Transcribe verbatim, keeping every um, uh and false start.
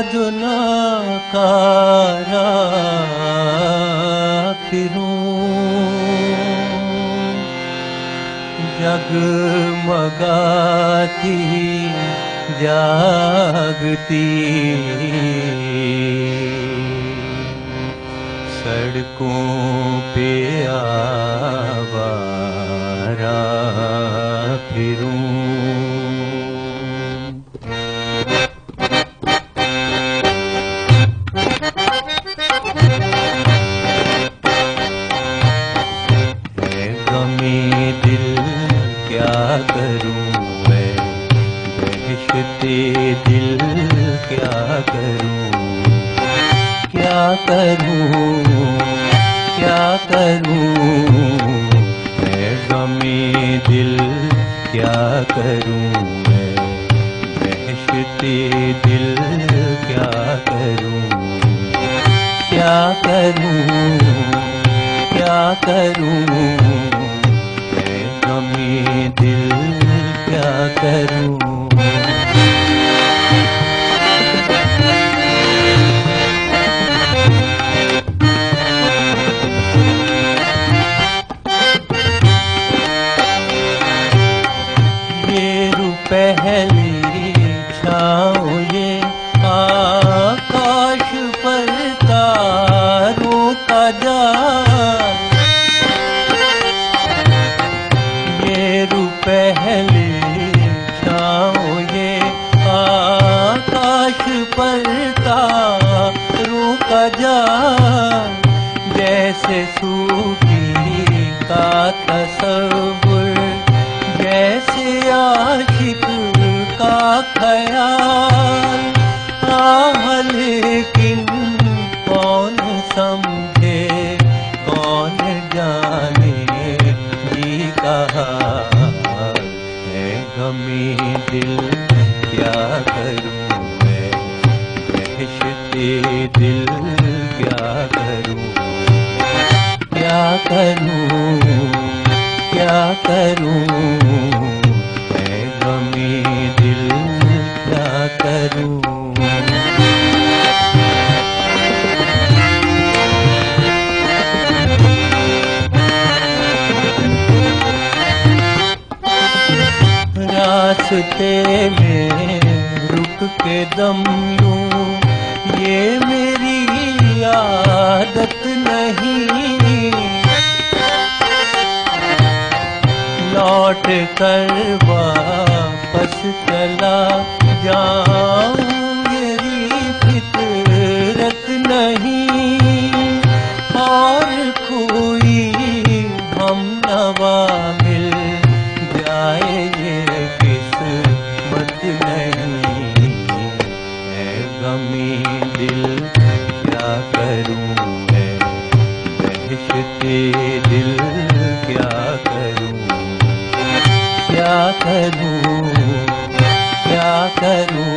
दुनिया कारा फिरूं, जगमगाती जागती सड़कों पे आवारा फिरूं। है गमे दिल क्या करूं मैं, दहशते दिल क्या करूं, क्या करूं, क्या करूं, है गमे दिल क्या करूं मैं, दहशते दिल क्या करूं, क्या करूं, क्या करूं, है गमे दिल क्या करूं। ये रू पहली छाँव, ये आकाश पर तारों का जाल। ये रू पहली छाँव, ये आकाश पर तारों का जाल। जैसे सूफी का तसव्वुर, जैसे आशिक का ख्याल। आह, लेकिन कौन समझे, कौन जाने जी का हाल। है गमे दिल क्या करूं मैं, दहशते दिल क्या करूं, क्या करूं, क्या करूं, है गमे दिल क्या करूं। रास्ते में रुक के दम लूं, ये मेरी आदत नहीं। लौट कर वापस चला जाऊं, मेरी फितरत नहीं। और कोई हमनवा मिल जाए, ये किस्मत नहीं। है गमे दिल क्या करूं मैं, दहशते दिल क्या करूं, क्या करूं, क्या करूं,